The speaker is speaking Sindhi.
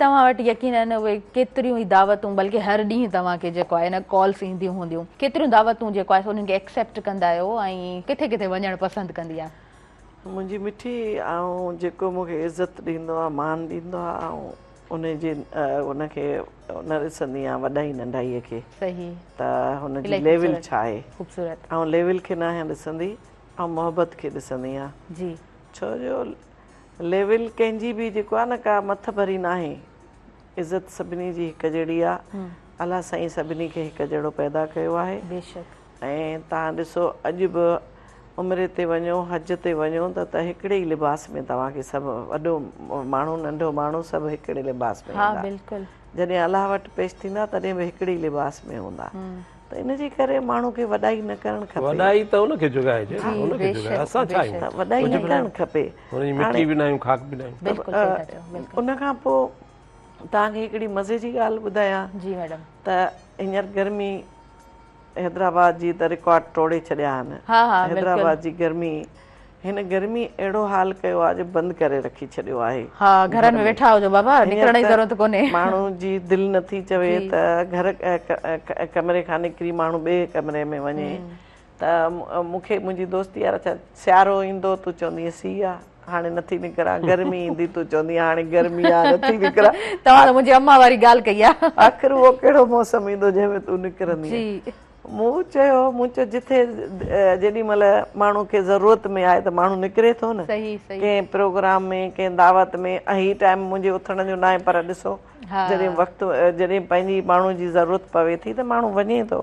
توهان وٽ يقينن اهي ڪيتريون ئي دعوتون بلڪه هر ڏينهن توهان کي جيڪو آهي نه ڪالس اينديون هونديون ڪيتريون دعوتون جيڪو آهي سو انهن کي ايڪسيپٽ ڪندا آهيو ۽ ڪٿي ڪٿي وڃڻ پسند ڪندي آهيان. منهنجي مٺي آئون جيڪو مون کي عزت ڏيندو آهي مان ڏيندو آهي آئون ان جي ان کي نه ڏسندي آهيان وڏائي ننڍائي کي صحيح ته هن جي ليول ڇا آهي خوبصورت آئون ليول کي نه آهيان ڏسندي آئون محبت کي ڏسندي آهيان جي ڇو جو ليول ڪنهن جي به جيڪو آ نه ڪا مٿڀري ناهي عزت سڀني جي هڪ جهڙي آ الله سائين سڀني کي هڪ جهڙو پيدا ڪيو آهي بيشڪ ۽ توهان ڏسو اڄ به عمري تي وڃو حج تي وڃو ته ته هڪڙي ئي لباس ۾ توهان کي سڀ وڏو ماڻهو ننڍو ماڻهو سڀ هڪڙي لباس ۾ ايندا بلڪل جڏهن الله وٽ پيش ٿيندا تڏهن به هڪڙي ئي لباس ۾ هوندا ته ان جي ڪري ماڻهو کي وڏائي نه ڪرڻ کپي. وڏائي ته ان کي جڳائجي نه ان کي جڳائي اسان ڇا آهيون. وڏائي نه ڪرڻ کپي. هن جي مٽي به ناهيون خاڪ به ناهيون. بلڪل صحيح ٿا چئو بلڪل. ان کان پوء توهان کي هڪڙي مزي جي ڳالهه ٻڌايان. جي ميڊم. ته هينئر گرمي حيدرآباد جي ته رڪارڊ ٽوڙي ڇڏيا آهن. ها ها بلڪل. حيدرآباد جي گرمي هن گرمي اهڙو حال ڪيو آهي جو بند ڪري رکي ڇڏيو آهي. ها گهرن ۾ ويٺا هجو بابا نڪرڻ جي ضرورت ڪونهي. ماڻهو جي دل نٿي چوي ته گهر ڪمري کان نڪري ماڻهو ٻئي ڪمري ۾ وڃي ته مون کي منهنجي دوست يار اڇا سيارو ايندو تون چوندينء سيء آ هاڻي نٿي نڪران گرمي ايندي تون چوندينء هاڻي گرمي آ نٿي نڪران. توهان ته منهنجي امان واري ڳالهه ڪئي آ. آخر اهو ڪهڙو موسم ايندو جنهن ۾ تون نڪرندينء. مون چيو، مون چيو جٿي جيڏي مهل ماڻهو کي ضرورت ۾ آهي ته ماڻهو نڪري ٿو نه ڪنهن پروگرام ۾ ڪنهن دعوت ۾ هي ٽائيم منهنجي اٿڻ جو ناهي پر ڏسو جڏهن وقت جڏهن پنهنجي ماڻهو جي ضرورت پوي ٿي ته ماڻهو وڃي ٿو.